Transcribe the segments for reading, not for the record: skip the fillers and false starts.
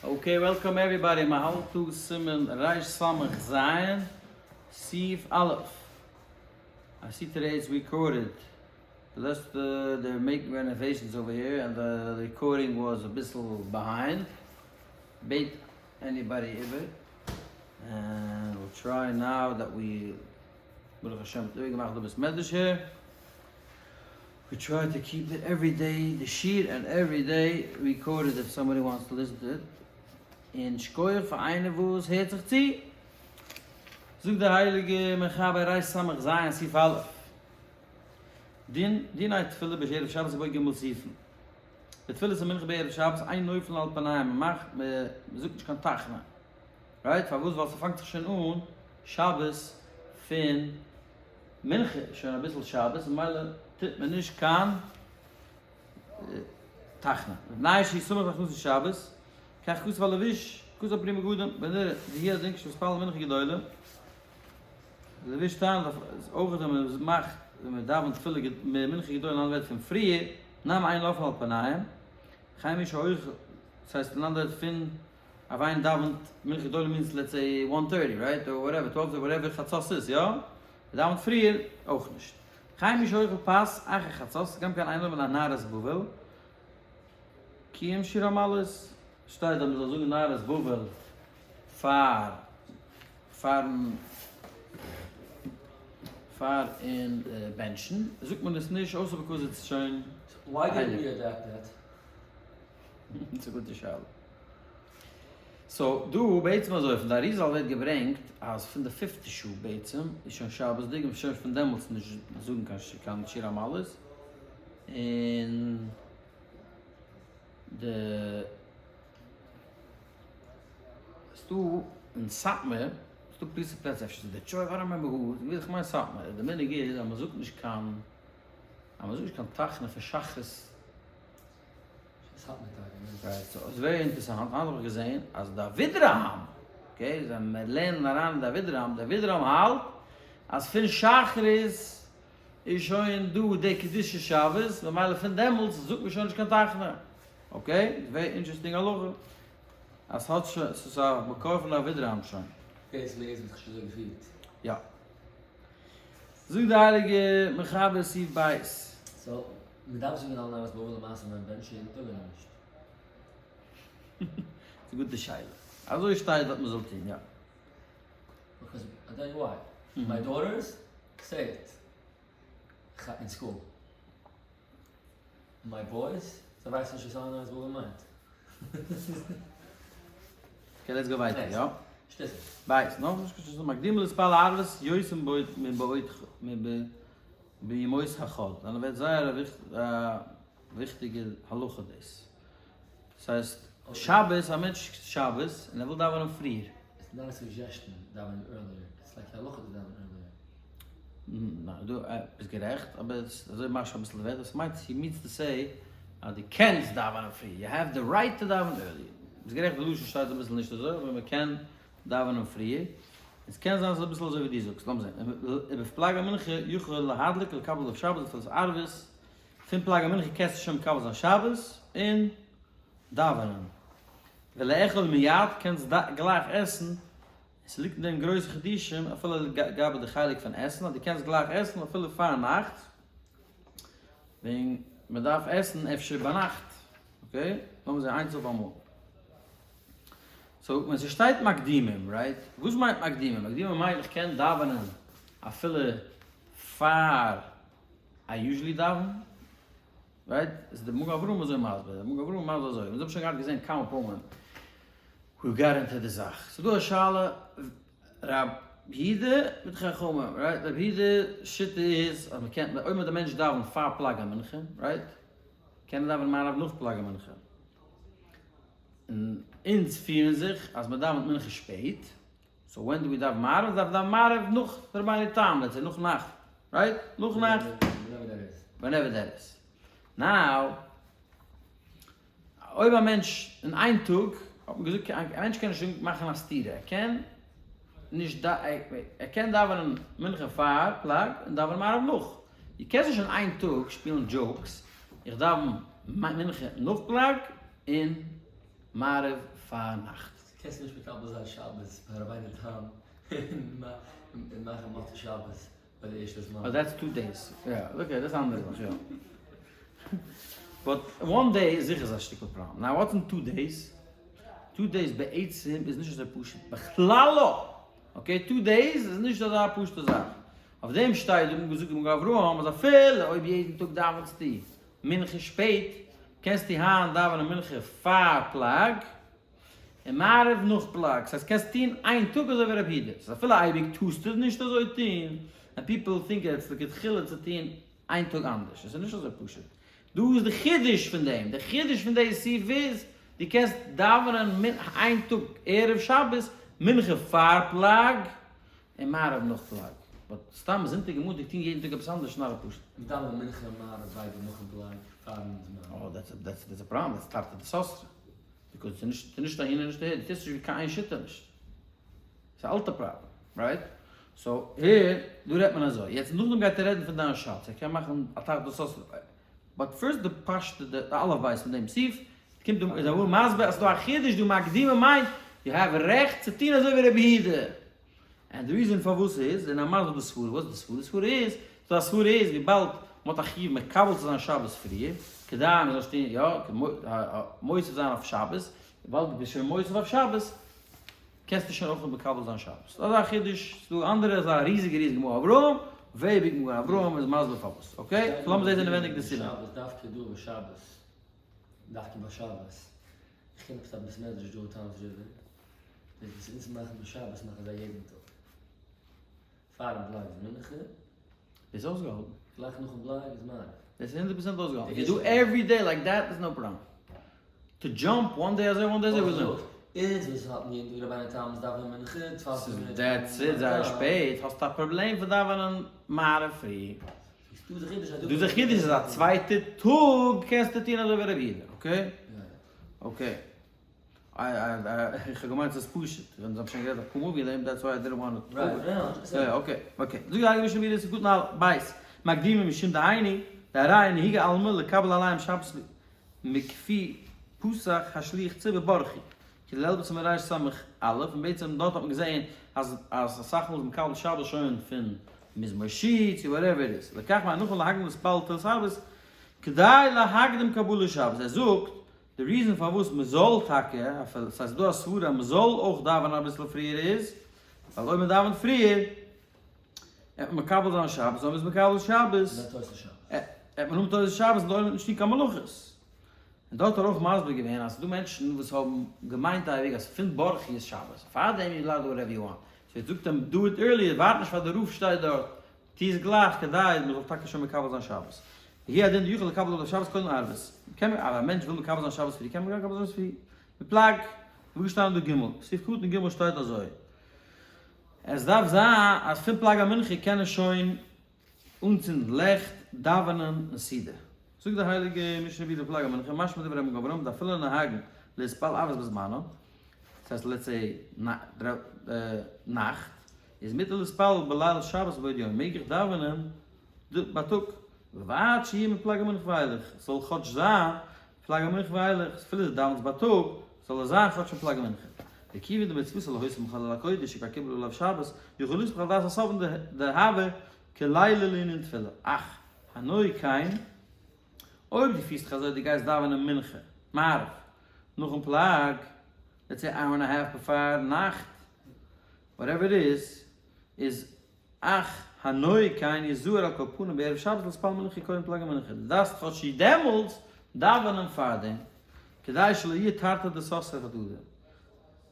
Okay welcome everybody, מען האלט דא סימן רס"ז, סעיף א', I see today it's recorded, די לעצטע they're making renovations over here and the recording was אביסל behind, בעט anybody איבער, and we'll try now that we ברוך השם האט איבערגעמאכט די בית מדרש here. We try to keep it every day די שיעור and every day recorded if somebody wants to listen to it, און שקויעך פאר איינער וואס הערט זיך צו. זאגט דער הייליגער מחבר רס"ז סעיף א', דין דיני תפילה בערב שבת ובו ג' סעיפים. בתפילת המנחה בערב שבת אין נופלין על פניהם מען מאכט מען זאגט נישט קיין תחנון, right? פארוואס? ווייל ס'פאנגט זיך שוין אן שבת פון מנחה איז שוין אביסל שבת ממילא טוט מען נישט קיין תחנון. מפני שהוא סמוך להכנסת שבת, כך כתוב הלבוש, כתוב פרי מגדים, ונראה דהוא הדין כשמתפלל מנחה גדולה, די לבוש טענה'ט אז אויך ווען מען מאכט ווען מען דאווענט תפילה מנחה גדולה אין אנדערע ווערטער פון פריער, נמי אין נופלין על פניהם, וכן מי שאוכל, דאס הייסט אין אנדערע ווערטער פון אויב איינער דאווענט מנחה גדולה means let's say one thirty right or whatever twelve thirty whatever חצות איז יא? ער דאווענט פריער אויך נישט. וכן מי שאוכל פת אחר חצות גם כן אין אומרין על נהרות בבל כי אם שיר המעלות שטייט אז מ'זאל זאגן נהרות בבל פאר פארן פאר אין בענטשן זאגט מען עס נישט אויסער because it's שוין Why didn't we adapt that? ס'איז א גוטע שאלה. So דא בעצם אזוי, פון די אריזל ווערט געברענגט אז פון די פיפטע שעה בעצם איז שוין שבת'דיג און שוין פון דעמאלטס נישט זאגן קיין שיר המעלות, און די ס'דא אין סאטמאר, ס'דא געוויסע פלעצער אפשר ס'איז דעטרויט, I don't remember who, איך מיין סאטמאר, די מנהג איז אז מ'זאגט נישט קיין אז מ'זאגט נישט קיין תחנון פון שחרית. Right, so איז very אינטערעסאנט, היינט האב איך געזען אז די אבודרהם, okay, זיי מיר לערנען אריין אין די אבודרהם, די אבודרהם האלט אז פון שחרית איז שוין דא די קדושת שבת, ממילא פון דעמאלטס זאגט מען שוין נישט קיין תחנון, okay, איז very interesting הלכה, אז ס'האט שוין, ס'איז א מקור פון די אבודרהם שוין. Okay, ס'איז מער זיך שוין אזוי געפירט. יא. זאגט די הייליגע מחבר סעיף ב'. So, מען דארף זאגן על נהרות בבל למעשה ביים בענטשן יעדן טאג אדער נישט? ס'איז א גוטע שאלה. אזוי שטייט דארט מ'זאל טון, יא. Because I tell you why, my daughters say it אין school. My boys, זיי ווייסן נישט וואס על נהרות בבל מיינט. Okay let's go ווייטער, יא? שטיסל. בית, נאך נישט קיין שטיסל, מקדימין להתפלל ערבית יותר מבימות החול, דאן ווערט זייער א וויכטיגע הלכה דאס. דאס הייסט, שבת, א מענטש שבת און ער וויל דאווענען פריער. It's not a suggestion דאווענען earlier, it's like הלכה to דאווענען earlier. ניין, דו ביסט גערעכט, אבער אזוי מאכסטו אביסל די ווערטער, ס'מיינט he means to say אז דו קענסט דאווענען פריער, you have the right to דאווען earlier. ביסט גערעכט די לשון שטייט אביסל נישט אזוי, אבער מ'קען דאווענען פריער. עס קען זיין ס'איז אביסל אזוי ווי דו זאגסט, לאמיר זען. ובפלג המנחה יכול להדליק ולקבל עליו שבת ותפילת ערבית, פון פלג המנחה קענסטו שוין מקבל זיין שבת און דאווענען. ולאכול מיד, קענסט גלייך עסן, עס ליגט אין דעם גרויסע חידושים אפילו לגבי די חלק פון עסן, אז דו קענסט גלייך עסן אפילו פארנאכטס, ווען מען דארף עסן אפשר ביינאכט, okay? לאמיר זען איינס אויף אמאל. So ווען ס'שטייט מקדימים, right? וואס מיינט מקדימים? מקדימים מיינט איך קען דאווענען אפילו פאר I usually דאווען, right? איז די מגן אברהם אזוי מסביר, די מגן אברהם מסביר אזוי, אונז האבן שוין געהאט געזען כמה פעמים we got into די זאך. ס'איז דא א שאלה רב יהודה מיט חכמים, right? רב יהודה שיטה איז אז מ'קען, אויב די מענטש דאווענט פאר פלג המנחה, right? קען ער דאווענען מעריב נאך פלג המנחה. און אונז פירן זיך אז מען דאווענט מנחה שפעט, so when do we דאווען מעריב? דארף דאווענען מעריב נאך רבינו תם, let's say נאך נאכט, right? נאך נאכט? Whenever that is. Now, אויב א מענטש אין איין טאג, האט מען געזאגט, א מענטש קען נישט מאכן א סתירה, ער קען נישט, ער קען דאווענען מנחה פאר פלג און דאווענען מעריב נאך. דו קענסט נישט אין איין טאג שפילן jokes, איך דאווען מנחה נאך פלג און. מעריב פאר נאכט. קענסט נישט מקבל זיין שבת ביי רבינו תם און מאכן מוצאי שבת ביי די ערשטע זמן. אה that's two days, יא okay דאס איז אנדערע זאך יא. but one day איז זיכער א שטיקל פראבלעם. now what's in two days? two days בעצם איז נישט אזוי פשוט בכלל לא! okay two days איז נישט אזא פשוטע זאך. אויף דעם שטייט דא געזאגט מגן אברהם אז אפילו אויב יעדן טאג דאווענסטו מנחה שפעט, קענסטו היינט דאווענען מנחה פאר פלג און מעריב נאך פלג, ס'הייסט קענסט טון איין טאג אזוי ווי רבי יהודה, ס'איז אפילו אייביג טוסטו נישט אזוי טון, and people think it's לכתחילה צו טון איין טאג אנדערש, עס איז נישט אזוי פשוט, דא איז די חידוש פון דעם, די חידוש פון די סעיף איז, דו קענסט דאווענען איין טאג ערב שבת מנחה פאר פלג און מעריב נאך פלג, but סתם זונטאג און מאנטאג טון יעדן טאג עפעס אנדערש איז נאר א פשוט. מ'דאווענט מנחה און מעריב ביידע נאכן פלג פארן זמן. אה that's a problem, that's תרתי דסתרי. because ס'איז נישט ס'איז נישט אהין און נישט אהער, דו טוסט נישט ווי קיין איין שיטה נישט. ס'איז א אלטע פראבלעם, right? so here, דא רעדט מען אזוי. יעצט נאכדעם גייט ער רעדן פון דיין שאץ, ער קען מאכן א תרתי דסתרי. but first די פשט די אלף בית פון דעם סעיף, קומט דא איז אברהם מסביר אז ס'דא א חידוש דא מקדימה מיינט you have רעכט צו טון אזוי ווי רבי יהודה. and די reason פארוואס איז, און א מזל די סברה, וואס די סברה? די סברה איז, ס'דא א סברה איז וויבאלד מ'האט א חיוב מקבל צו זיין שבת פריער, כדי מ'זאל נישט טון, יא, מוסיף זיין אויף שבת, וויבאלד דו ביסט שוין מוסיף אויף שבת, קענסטו שוין אויך מקבל זיין שבת. ס'דא אזא חידוש, ס'דא אנדערע אזא ריזיגע ריזיגע מגן אברהם, very big מגן אברהם איז מסביר פארוואס, okay? so לאמיר זעהן אינעווייניג די סיבה. שבת דווקא דא בשבת, דווקא ביי שבת, איך קען עפעס א בית מדרש דא אין טאמס ריווער, דאס וואס אונז מאכן בשבת מאכן זיי יעדן טאג. פארן פלג איז מנחה. איז אויסגעהאלטן. גלייך נאכן פלג איז מעריב. דאס איז 100% אויסגעהאלטן. if you do every day like that איז no problem. to jump one day אזוי one day אזוי וואס זאגט. אונז וואס האלטן יעדן טאג רבינו תם איז דאווענען מנחה 20 מינוט. that's it זייער שפעט האסטו א פראבלעם פון דאווענען מעריב פרי. דא איז א חידוש אז א צווייטע טאג קענסטו טון אזוי ווי רבי יהודה okay? okay. איך האב געמיינט ס'איז פשוט, ווען זיי האבן שוין גערעדט אפאר מאל וועגן דעם, that's why I didn't want to. right, okay, okay. זאגט די הייליגע משנה ברורה ס'איז גוט נאר בית מקדימים משום דהיינו, דהרי נהיגה עלמא לקבל עליהם שבת מכפי פסח השליח ציבור ברכי, כדלעיל בסימן רס"א, און בעצם דארט האט מען געזען אז אז אסאך מאל איז מקבל שבת שוין פון מזמור שיר צו whatever it is, לכך מה נכון להקדים להתפלל תפילת ערבית כדי להקדים קבלת שבת, ער זאגט די reason פארוואס מען זאל טאקע, אפילו סאיז דא א סברה אז מען זאל אויך דאווענען אביסל פריער איז, ווייל אויב מען דאווענט פריער עט מען מקבל זיין שבת, אויב מען איז מקבל שבת עט מען האבן תוס' שבת און די עולם וועט נישט טון קיין מלאכות. און דארט האט ער אויך מסביר געווען אז ס'איז דא מענטשן וואס האבן געמיינט אייביג אז פון ברכי איז שבת, פארדעם איז ליידער whatever you want, so יעצט זאגט אים do it earlier, ווארט נישט פאר די רב שטייט דארט, טו עס גלייך כדי מען זאל טאקע שוין מקבל זיין שבת. והוא הדין דיכול לקבל עליו שבת קודם ערבית. קען מען, אז א מענטש וויל מקבל זיין שבת פרי קען מען גיין מקבל זיין פרי. בפלג, וואו געשטאנען דא ג', סעיף קטן ג' שטייט אזוי. עס דארף זיין אז פון פלג המנחה קען ער שוין אנצינדן לעכט, דאווענען און סעודה. זאגט די הייליגע משנה ברורה פלג המנחה, משמע דברי מגן אברהם דאפילו נוהגין להתפלל ערבית בזמנו, דאס הייסט let's say נאכט, איז מותר להתפלל בליל שבת מבעוד יום, מעג איך דאווענען בייטאג, ובלבד שיהיה מפלג המנחה ואילך, ס'זאל כאטש זיין פלג המנחה ואילך, אפילו דו דאווענסט בייטאג, זאל עס זיין כאטש מפלג המנחה. וכיוון דמצוותו להוסיף מחול על הקודש שכבר קיבל עליו שבת, יכול לסמוך על דעת הסופרים דהוה כלילה לענין תפילה. אך, הנוהג כן, אויב דו פירסט דיך אזוי דו גייסט דאווענען מנחה, מעריב, נאכן פלג, let's say hour and a half בעפאר נאכט, whatever it is, איז אך הנוהג כן יזהר על כל פנים בערב שבת להתפלל מנחה קודם פלג המנחה, דו דארפסט כאטש דעמאלטס דאווענען פארדעם, כדי שלא יהיה תרתי דסתרי הדדי.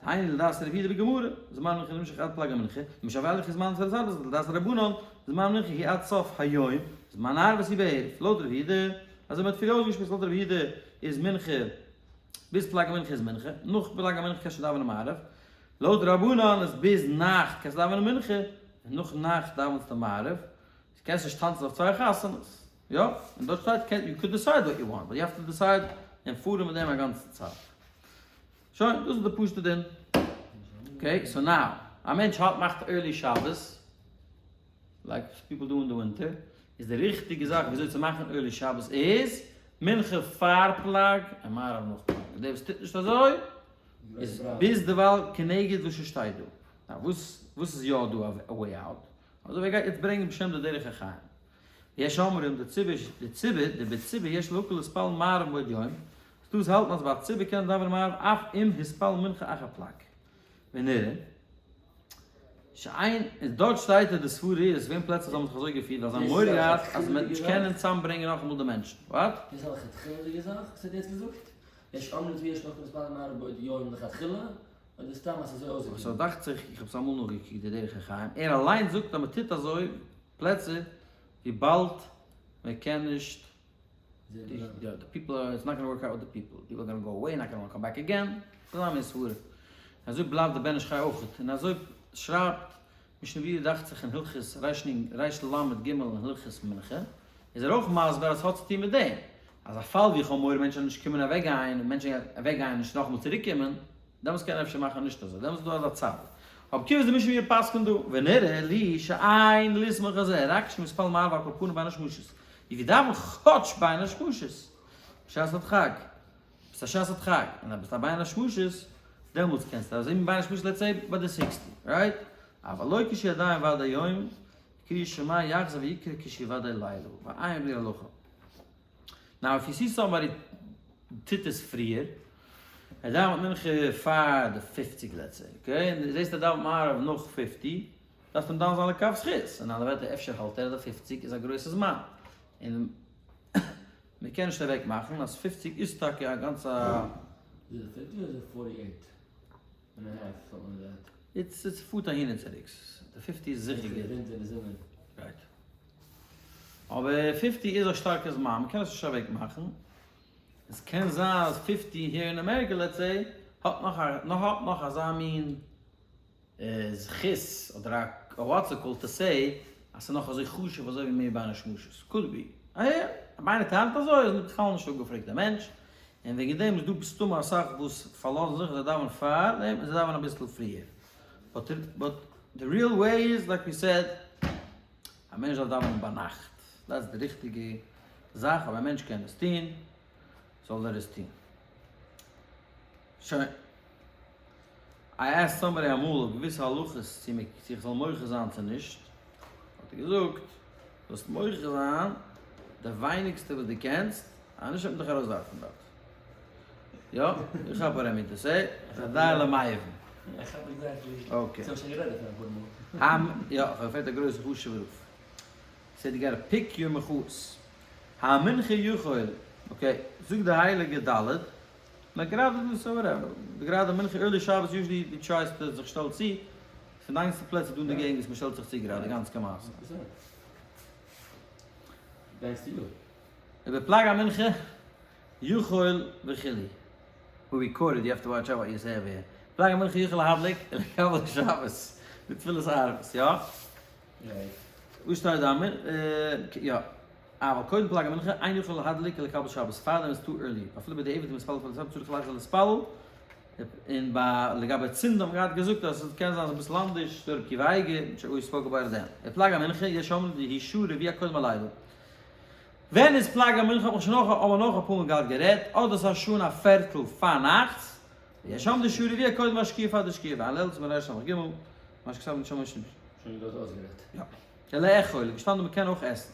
דהיינו לדעת רבי יהודה בגמרא, זמן מנחה נמשך עד פלג המנחה, ומשם ואילך איז זמן תפילת ערבית, לדעת רבנן, זמן מנחה היא עד סוף היום, זמן ערבית היא בערב. לויט רבי יהודה, אזוי מען האט פריער אויסגעשמועסט לויט רבי יהודה איז מנחה ביז פלג המנחה איז מנחה, נאך פלג המנחה קענסטו דאווענען מעריב, לויט רבנן איז ביז נאכט קענסטו דאווענען מנחה, און נאך נאכט דאווענסטו מעריב, קענסט נישט טאנצן אויף צוויי חתונות, יא, און דארט שטייט קען, you could decide what you want, but you have to decide און פארן מיט דעם א גאנצע צייט. שוין, דאס איז די פשוטע דין. okay, so now, א מענטש האלט מאכט early שבת, like people do in the winter, איז די ריכטיגע זאך וויאזוי צו מאכן early שבת איז, מנחה פאר פלג און מעריב נאך פלג. דער וואס טוט נישט אזוי. איז ביז דערווייל כנגד וואס ס'שטייט דא. נאר וואס וואס איז יא דא א way out? אזוי ווי ער גייט יעצט ברענגען בשם די דרך החיים. יש אומרים די ציבור די ציבור די בציבור יש להקל להתפלל מעריב מבעוד יום, ס'דא וואס האלטן אז ביי א ציבור קען מען דאווענען מעריב אף אם התפלל מנחה אחר פלג. ונראה שאין, און דארט שטייט אז די סברה איז ווען פלעצער זיי האבן זיך אזוי געפירט ווייל זיי האבן מורא געהאט אז מ'וועט נישט קענען צוזאמברענגען נאכאמאל די מענטשן. What? דאס איז א לכתחילה'דיגע זאך וואס ער האט יעצט געזאגט? יש אומרים ויש להקל להתפלל מעריב מבעוד יום לכתחילה? אדער סתם אז ס'איז אזוי אויסגעקומען? סאו דאכט זיך, איך האב עס אמאל נאכגעקוקט די דרך החיים, ער אליינס זאגט אז מ'טוט אזוי פלעצער וויבאלד מ'קען נישט די people are, it's not gonna work out with the people, people are gonna go away, not gonna wanna come back again, אזא מין סברה. אזוי בלייבט די בן איש חי אויך, און אזוי שרייבט משנה ברורה דאכט זיך אין הלכות ריש ל ג אין הלכות מנחה, איז ער אויך מסביר אז עס האט צוטון מיט דעם, אז א פאל ווי איך האב מורא מענטשן זאלן נישט קומען אוועק גיין, און מענטשן אוועק גיין און נישט נאכאמאל צוריק קומען, דעמאלטס קען ער אפשר מאכן נישט אזוי, דעמאלטס איז דא אזא צד. אבער כאילו איז די משנה ברורה פסק'נט דא, ונראה לי שאין לסמוך על זה, רק שמתפלל מעריב על כל פנים בין השמשות. ווי דאווען כאטש בין השמשות, בשעת הדחק, ביסט א שעת הדחק, און אז ביסט א בין השמשות, דעמאלטס קענסטו, אזוי ווי בין השמשות let's say ביי די sixty, right? אבל לא כשעדיין ודאי יום, קריאת שמע יחזור ויקרא כשודאי לילה, ועיין ביאור הלכה. Now if you see somebody טוט עס פריער, ער דאווענט מנחה פאר די 50 let's say, okay, און דו זעסט ער דאווענט מעריב נאך 50, דארפסטו אים דן זיין לכף זכות, אין אנדערע ווערטער אפשר האלט ער אז די 50 איז א גרויסע זמן, און מען קען נישט אוועק מאכן אז 50 איז טאקע א גאנצע. איז עס 50 אדער 48 and a half something like that? It's פארט אהין און צוריק, די 50 איז זיכער גוט. ווינטער און זומער. Right. אבער 50 איז א שטארקע זמן, מען קען עס נישט אוועק מאכן. עס קען זיין אז 50 here אין אמעריקע let's say האט נאך א נאך האט נאך אזא מין זכות אדער א what's it called to say אז ס'איז נאך אזוי חשוב אזוי ווי מער בין השמשות. Could be. אהער, אויב איינער טענה'ט אזוי איז בכלל נישט אפגעפרעגט דער מענטש, און וועגן דעם איז דא מסתמא אסאך וואס פארלאזן זיך זיי דאווענען פאר דעם און זיי דאווענען אביסל פריער. But but the real way is like we said, א מענטש דארף דאווענען ביינאכט, דאס איז די ריכטיגע זאך, אויב א מענטש קען עס טון, זאל ער עס טון. שוין. I asked somebody אמאל אויף געוויסע הלכות צו מ צו איך זאל מוחה זיין צו נישט, האט ער געזאגט, זאלסט מוחה זיין די ווייניגסטע וואס דו קענסט, אז נישט וועט מען דיך ארויסווארפן דארט. יא, איך כאפ what I mean to say, כדאי למבין. איך כאפ exactly. Okay. ס'האב שוין גערעדט דערפון אפאר מאל. יא, איך האב געפרעגט א גרויסע חשוב'ע רב. Said you gotta pick your מחאות. המנחה יכול, okay, זאגט די הייליגע ד', נאר גראדע דאס איז whatever, די גראדע מנחה early שבת usually די tries to זיך שטעלט צו, פון די איינציגסטע פלעצער דא אין די געגנט וואס מען שטעלט זיך צו גראדע, גאנץ כמעשה. ובפלג המנחה יכול וכו'. We recorded, you have to watch out what you say over here. פלג המנחה יכול להדליק ולקבל שבת בתפילת ערבית, יא? וואו שטייט דא? יא. אבל קודם פלג המנחה, אין יכול להדליק ולקבל שבת, פארדעם איז too early, אפילו בדיעבד אם מתפלל תפילת ערבית צריך לחזור להתפלל, און ביי לגבי צינד האט מען געהאט געזאגט אז עס קען זיין אביסל אנדערש, דורך רבי עקיבא אייגער, we spoke about דעם. פלג המנחה, יש אומרים דהיא שעה רביעה קודם הלילה. ווען איז פלג המנחה האט מען שוין נאך האט מען נאך אפאר מאל געהאט גערעדט, אדער ס'איז א שעה און א פערטל פארנאכטס, ויש אומרים דשעה רביעה קודם השקיעה פאר די שקיעה, ועיין לעיל סימן רס"ג, מה שכתב נשמה נישט. שוין דארט אויסגערעדט. יא. ולאכול, געשטאנען מ'קען אויך עסן.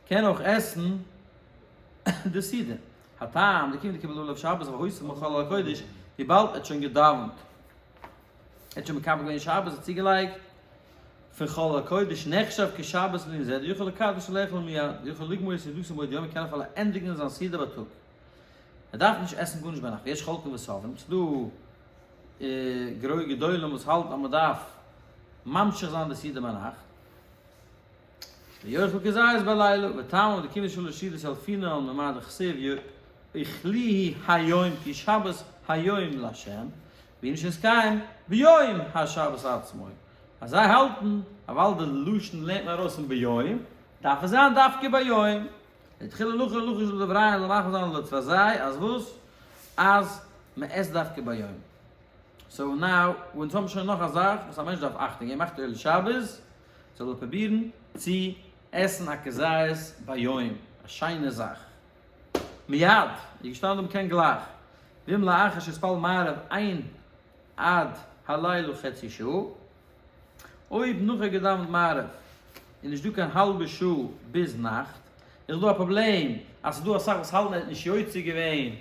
קען אויך עסן די סעודה. הטעם, דכיון דקיבל עליו שבת והוסיף מחול על הקודש, וויבאלד ער האט שוין געדאווענט, ער האט שוין מקבל געווען שבת, ער האט צוגעלייגט פון חול על הקודש, נחשב כשבת לענין זה, דיכול לקדש ולאכול מיד, דיכול לגמור את סעודתו מבעוד יום, ער קען אפילו ענדיגן זיין סעודה בייטאג. ער דארף נישט עסן גארנישט ביינאכט, ויש חולקין וסוברים, ס'דא גרוי גדולים וואס האלטן אז מ'דארף ממשיך זיין די סעודה ביינאכט. ויאכל כזית בלילה, וטעמא דכיון דשלש סעודות ילפינן ממאי דכתיב אכלוהו היום כי שבת היום לה', והנה שנתקיים ביום השבת עצמו. אז זיי האלטן אז ווייל די לשון לערנט מען ארויס פון ביום, דארף עס זיין דווקא ביום. לכתחילה לחוש לחוש לדבריהם זאל מאכן זיין לויט פאר זיי אז וואס? אז מען עסט דווקא ביום. So now, אונז האבן שוין נאך א זאך וואס א מענטש דארף אכטונג געבן, מאכט early שבת, זאל ער פרובירן צו עסן א כזית ביום, א שיינע זאך. מיד, איז געשטאנען דא מ'קען גלייך. ואם לאחר שהתפלל מעריב אין עד הלילה חצי שעה, אויב נאך ער געדאווענט מעריב איז נישט דא קיין האלבע שעה ביז נאכט, איז דא א פראבלעם אז ס'איז דא אסאך וואס האלטן ער האט נישט יוצא געווען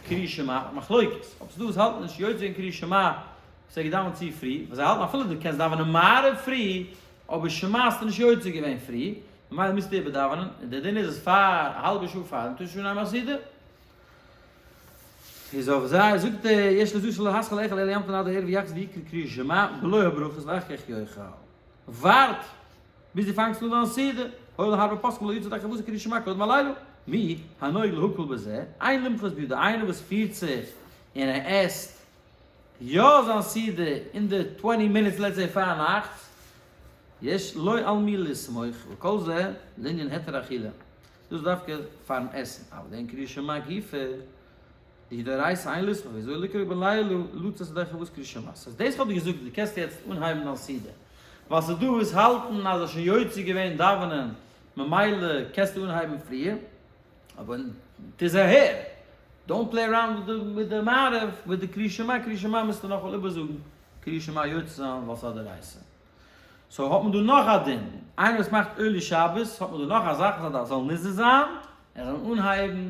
קריאת שמע, מחלוקת, אבער ס'איז דא וואס האלטן נישט יוצא געווען קריאת שמע וואס ער האט געדאווענט צו פרי, ווייל זיי האלטן אפילו דו קענסט דאווענען מעריב פרי, אבער שמע האסטו נישט יוצא געווען פרי, ממילא מוזטו איבערדאווענען, און דער דין איז אז פאר א האלבע שעה פארן טאר נישט אנהייבן א סעודה. איז אויף זיי זאגט ער יש לזו שלא השכל אחד אלא ימתין עד הערב ויחזור ויקרא קריאת שמע בלא הברכות ואחר כך יאכל. ווארט ביז דו פאנגסט אן דיין סעודה, הואיל והרבה פוסקים לא יצא ידי חובתו קריאת שמע קודם הלילה, מי הנוהג להקל בזה, אין למחות בידו, איינער וואס פירט זיך און ער עסט יא זיין סעודה אין די twenty minutes let's say פארנאכטס, יש לו על מי לסמוך, וכל זה לענין היתר אכילה. דאס דווקא פארן עסן, אבל אין קריאת שמע גופא, די דאורייתא אין לסמוך, וויאזוי לקרוא בלילה לצאת ידי חובת קריאת שמע. סאיז דאס האב איך געזאגט דו קענסט יעצט אנהייבן דיין סעודה, ווייל ס'איז דא וואס האלטן אז האסט שוין יוצא געווען דאווענען ממילא קענסטו אנהייבן פריער, אבער תזהר, don't play around מיט די מעריב, מיט די קריאת שמע, קריאת שמע מוזטו נאכאמאל איבערזאגן קריאת שמע יוצא זיין ווייל ס'איז א דאורייתא. so האט מען דא נאך א דין, איינער וואס מאכט early שבת האט מען דא נאך א זאך וואס ער דארף זאל נזהר זיין, ער זאל אנהייבן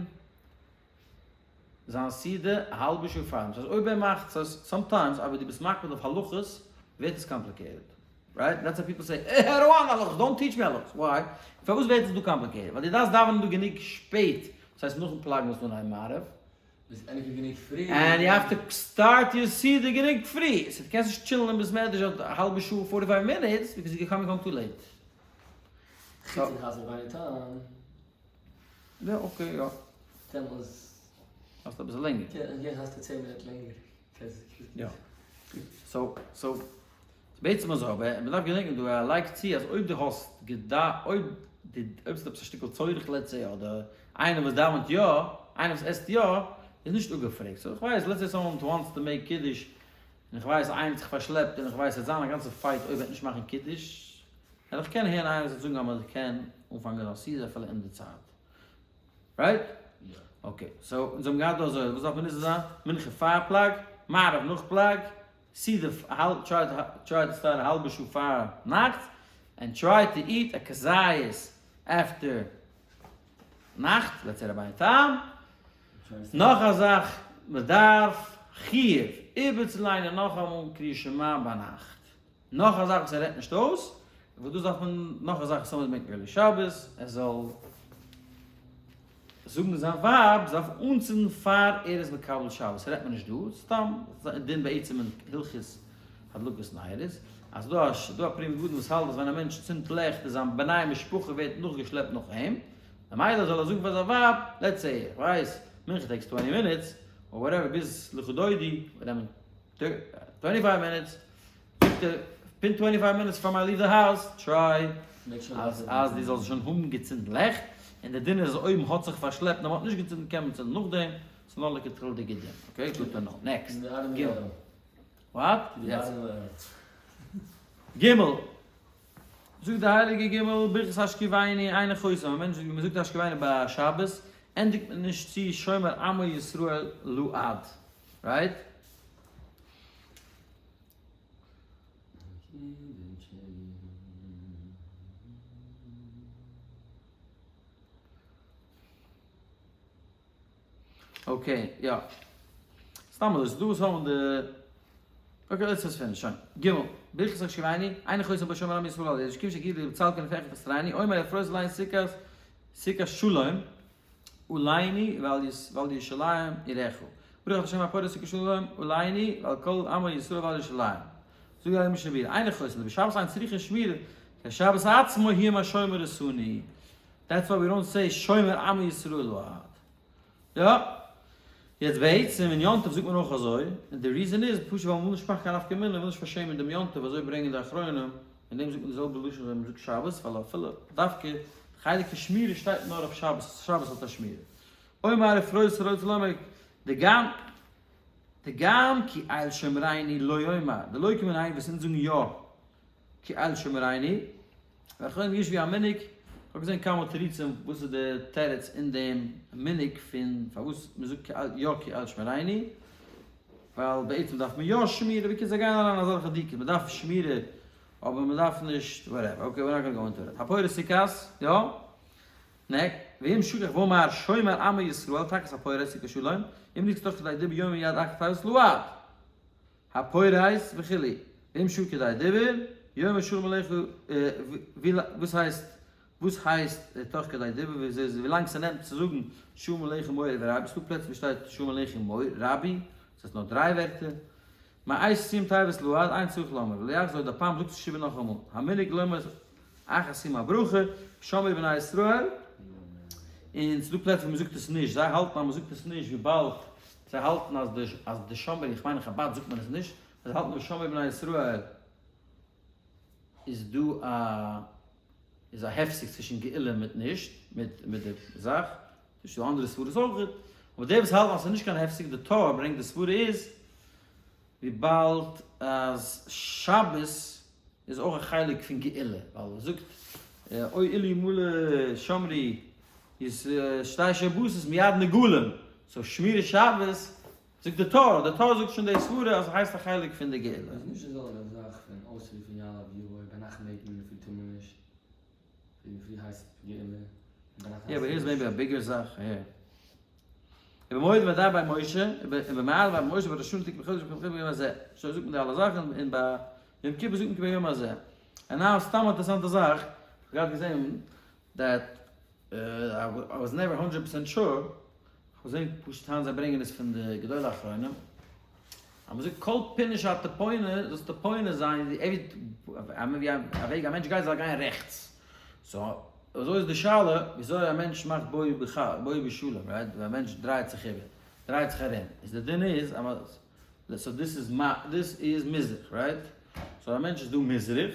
זיין סעודה א האלבע שעה פאר דעם, ס'הייסט אויב ער מאכט, ס'הייסט sometimes אבער דו ביסט מקפיד אויף הלכות ווערט עס complicated, right? That's why people say, eh I don't want הלכות, don't teach me הלכות, why? פארוואס ווערט עס דא complicated? ווייל דו דארפסט דאווענען דא גענוג שפעט, ס'הייסט נאכן פלאגן זאלסטו אנהייבן מעריב, ביסט ענדיגן גענוג פרי. And you have to start your סעודה גענוג פרי, so דו קענסט נישט chillן אין בית מדרש א האלבע שעה forty five minutes because you coming home too late. חוץ אין חזן רבינו תם. יא okay יא. דעמאלס. האסטו אביסל לענגער. יא האסטו צען מינוט לענגער. יא. So so בעצם אזוי אבער מען דארף געדענקען דא ער לייגט צו אז אויב דו האסט געדא אויב די אויב ס'איז עפעס א שטיקל צורך let's say אדער איינער וואס דאווענט יא איינער וואס עסט יא איז נישט אפגעפרעגט so איך ווייס let's say someone wants to make קידוש און איך ווייס איינער האט זיך פארשלעפט און איך ווייס ס'וועט זיין א גאנצע fight אויב ער וועט נישט מאכן קידוש וועל איך קענען הערן איינער וואס וועט זאגן אז מען קען אנפאנגען א סעודה אפילו אין די צייט right? Okay so אונז האבן געהאט דא אזוי וואס דארף מען נישט זיין מנחה פאר פלג מעריב נאך פלג סעודה try to start א האלבע שעה פאר נאכט, and try to eat א כזית after נאכט, let's say רבינו תם. נאך א זאך, מען דארף חיוב איבערצוליינען נאכאמאל קריאת שמע ביינאכט. נאך א זאך וואס ער רעדט נישט אויס, וואס דאס דארף מען, נאך א זאך וואס someone make early שבת, ער זאל זאגן זיין ווייב זי דארף אנצינדן פאר ער איז מקבל שבת, רעדט מען נישט דא, סתם דין בעצם אין הלכות הדלקת נרות, אז דא א דא א פרי מגדים וואס האלט אז ווען א מענטש צינדט לעכט איז זיין בני משפחה ווערט נאכגעשלעפט נאך אים, ממילא זאל ער זאגן פאר זיין ווייב, let's say, איך ווייס, מנחה takes twenty minutes, or whatever, ביז לכה דודי, וועט נעמען twenty five minutes, זאגט ער, פון twenty five minutes פאר I leave the house, try אז אז דו זאלסט שוין האבן געצינדן לעכט, און די דין איז אז אויב מ'האט זיך פארשלעפט און מ'האט נישט געצינדן קען מען צינדן נאכדעם, ס'איז נאר לכתחילה'דיגע דין, okay? Good to know. Next. ג. What? ג. זאגט די הייליגע ג ברכת השכיבנו אינו חותם, א מענטש ווי מ'זאגט השכיבנו ביי שבת ענדיגט מען נישט צו שומר עמו ישראל לעד, right? Okay, יא. סתם אזוי, ס'דא וואס האבן די. Okay, let's just finish, שוין. ג. ברכת השכיבנו, אינו חותם בו שומר עמו ישראל לעד, שכיב שכיב לבצלקן לפי אחד וסרני, אומר אפרוס ליין סוכת סוכת שלום, עלינו ועל ירושלים עירך. ברוך השם הפורס סוכת שלום עלינו ועל כל עמו ישראל ועל ירושלים. זאגט דער משנה ברורה, אינו חותם, דבשבת אין צריכין שמירה, כי שבת עצמו היא השומר אותנו. That's why we don't say שומר עמו ישראל לעד. יא. יעצט בעצם אין יום טוב זאגט מען אויך אזוי, און די reason איז פשוט ווייל מ'וויל נישט מאכן קיין נפקא מינה, מ'וויל נישט פארשעמען דעם יום טוב, אזוי ברענגען די אחרונים, אין דעם זאגט מען די זעלבע לשון ווען מ'זאגט שבת, ווייל אפילו דווקא די חלק פון שמירה שטייט נאר אויף שבת, שבת האט א שמירה. אומר ופרוס רוצה לומר דגם דגם כי אל שומריני לא יאמר, דלא כמנהג וואס אונז זאגן יא כי אל שומריני, ואחרונים ישבו המנהג, כ'האב געזען כמה תירוצים וואס איז די תירוץ אין דעם מנהג פון פארוואס מ'זאגט יא כי אל שומריני. ווייל בעצם דארף מען יא שמירה, בקיצור זיי גייען אריין אזעלכע דיקע, מען דארף שמירה אבער מען דארף נישט whatever, okay we're not gonna go into that. הפורס סוכת, יא? נעק, ואם שכח ואמר שומר עמו ישראל תחת הפורס סוכת שלום, אם נקרא תוך כדי דיבור יאמר מיד אחר תיבות לעד. הפורס וכו', ואם שכח כדי דיבור, יאמר שלום עליך, וואס הייסט וואס הייסט תוך כדי דיבור ווי לאנג ס'נעמט צו זאגן שלום עליכם מורי ורבי, ס'דא פלעצער ווי שטייט שלום עליכם מורי רבי, ס'הייסט נאר דריי ווערטער, מעת סיום תיבות לעד אין צריך לומר, ולא יחזור עוד הפעם זאגט עס שוין נאכאמאל, המנהג לומר אחר סיום הברכה, שמרו בני ישראל, און ס'דא פלעצער ווי מ'זאגט עס נישט, זיי האלטן אז מ'זאגט עס נישט וויבאלד זיי האלטן אז די אז די שמרו, איך מיין אין חבד זאגט מען עס נישט, זיי האלטן אז שמרו בני ישראל איז דא א איז א הפסק צווישן גאולה מיט נישט, מיט מיט די זאך, ס'איז דא אנדערע סברות אויך, אבער די וואס האלטן אז ס'איז נישט קיין הפסק, די טור ברענגט די סברה איז, וויבאלד אז שבת איז אויך א חלק פון גאולה, ווייל ער זאגט אוי אילו מלא שמרי איז שתי שבתות מיד נגאלין, so שמירת שבת זאגט די טור, די טור זאגט שוין די סברה אז ס'הייסט א חלק פון די גאולה. איז נישט די זעלבע זאך פון אויסרופן יעלה ויבוא, ביינאכט מעג מען אינדערפרי טאר מען נישט, אינדערפרי הייסט גאולה און ביינאכט יא הייסט אבער היער איז נישט. maybe א bigger זאך הער. ובמועד ודאי ביי משה, ובמעל ביי משה בראש השנה תקעו בחודש ובכ"ח ביום הזה. שוין זאגט מען די אלע זאכן און ביי יום כיפור זאגט מען כביום הזה. און now סתם א אינטערעסאנטע זאך, כ'האב גראד געזען that I was never 100% sure, כ'האב געזען פשוט היינט זיי ברענגען עס פון די גדולי האחרונים, אז מ'זאגט כל פינה שאתה פונה זאלסטו פונה זיין ווי א וועג א מענטש גייט זאל גיין רעכטס, so אזוי איז די שאלה וויאזוי א מענטש מאכט בואי בשלום, right? ווען א מענטש דרייט זיך איבער, דרייט זיך ארום, איז די דין איז אז so דאס איז דאס איז מזרח, right? so א מענטש איז דא מזרח,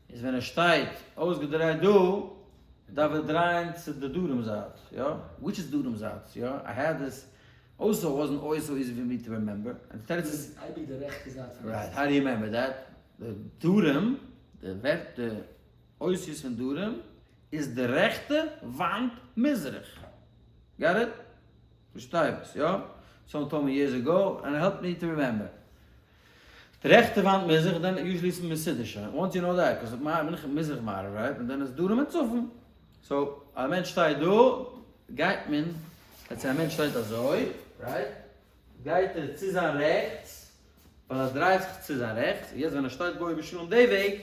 איז ווען ער שטייט אויסגעדרייט דא, דארף ער דרייען צו די דרום זייט, יא? which איז דרום זייט, יא? I had this also wasn't always so easy for me to remember, and די תירוץ איז. אייביג די רעכטע זייט פון right, how do you remember that? די דרום, די ווערט די אותיות פון דרום איז די רעכטע וואנט מזרח. got it? פארשטייט עס, יא? someone told me years ago and it helped me to remember. די רעכטע וואנט מזרח, then usually איז מסודר שוין, once you know that, 'cause בין איך מזרח מערב right, און then איז דרום און צפון. so א מענטש שטייט דא, גייט מען, let's say א מענטש שטייט אזוי, right, גייט ער צו זיין רעכטס, ווייל ער דרייט זיך צו זיין רעכטס, און יעצט ווען ער שטייט בואי בשלום די וועג,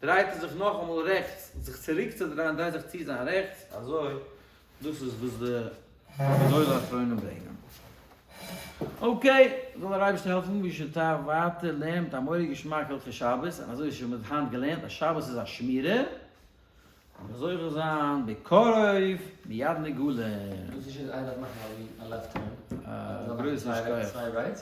דרייט ער זיך נאכאמאל רעכטס, זיך צוריק צו דרייען דרייט זיך צו זיין רעכטס, אזוי, דאס איז וואס די גדולי האחרונים ברענגען. okay, זאל דער אייבערשטער העלפן ווי שוין ווייטער לערנען מיט א מורא'דיג געשמאק הלכות שבת, און אזוי איז שוין מ'האט היינט געלערנט אז שבת איז א שמירה, זאל מען זוכה זיין בקרוב מיד נגאלין. דאס איז שוין איינער דארף מאכן א left turn. א גרויסן שכוח. צוויי rights.